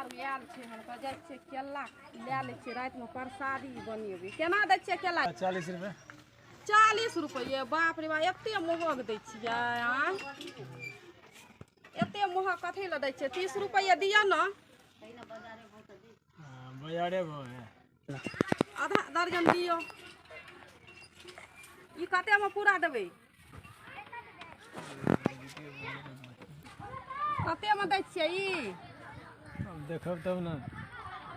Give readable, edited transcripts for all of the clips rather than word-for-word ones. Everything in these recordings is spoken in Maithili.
आर आयल छै हन तऽ जाइ छियै केला लए लै छियै, रातिमे प्रसादी बनेबै। केना दै छियै केला? 40 रुपए। 40 रुपैए? बाप रे बाप, एते महग दै छियै? आँय, एते महग कथी लए दै छियै? 30 रुपैए दिअ ने। बाजारे भाव है। आधा दर्जन दियौ। ई कतेमे पूरा देबै? कतेमे दै छियै ई? अब देखब तब ने।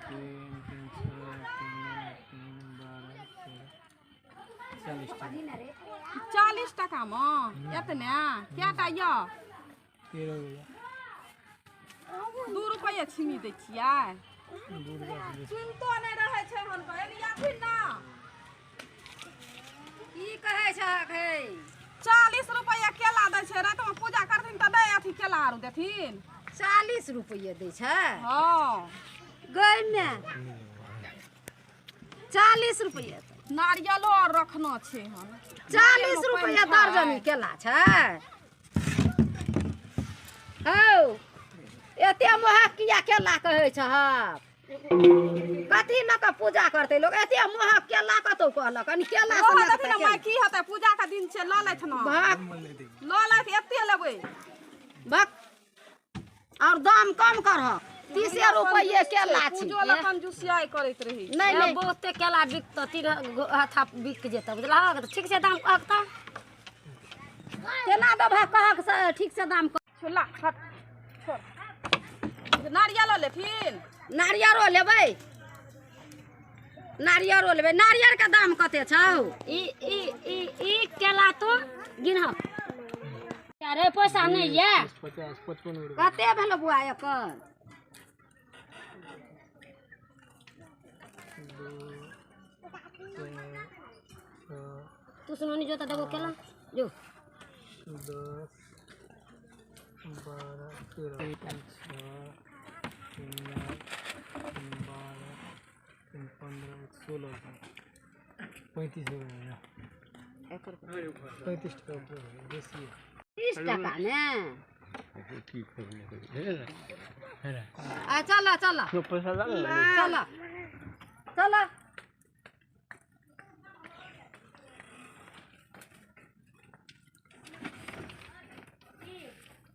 3 3 6 3 3 12 13 40 टाका। 40 टाकामे एतने? कएटा यऽ? 13 गो। 2 रुपैआ छिमी दै छियै? 2 रुपैआ से बेसी। सुनितो नहि रहै छै हन, एलियै ने। की कहै छहक हे? 40 रुपैआ केला दै छै, रातिमे पूजा करथिन तऽ नहि अथी केला आरू देथिन। 40 रुपैए दै छै? हँ। गैमे 40 रुपैए। नारियलो आर रखना छै हन। 40 रुपैआ दर्जन केला छै? हौ, एते महग किया केला कहै छहक? कथी लऽ कऽ पूजा करतै लोक? एते महग केला कतौ कहलक? कनि केला से रहऽ लऽ देथिन कऽ ने माय, की हेतै? पूजा के दिन छै, लऽ लेथ ने। भक। लऽ लेथ, एते लेबै। भक, और दाम कम करहक। 30 रुपैए केला छै। पूजो लए कंजूसियाइ करैत रहै छै। नहि नहि, बहुते केला बिकतौ, 3 हथा बिक जेतौ, बुझलहक? तऽ ठीक छै दाम कहक तऽ। केना देबह कहक से ठीक से दाम कह। छोला हट छोड़, नारियलो लेथिन? नारियरो लेबै, नारियरो लेबै। नारियर के दाम कते छौ? ई ई ई ई केला तो गिनहक। अरे पैसा नहि ये। 50 55 रुपया। कते भेलो बुआ एकर? 2 4 6। तू सुनो जो तऽ देबो केला जो। 10 12 13 3 6 3 9 3 12 3 15 1 16 35 रुपया। 35 टाका ऊपर हो गया, बेसी है। 30 टाका ने। है ना? आ चल चल चल चल चल।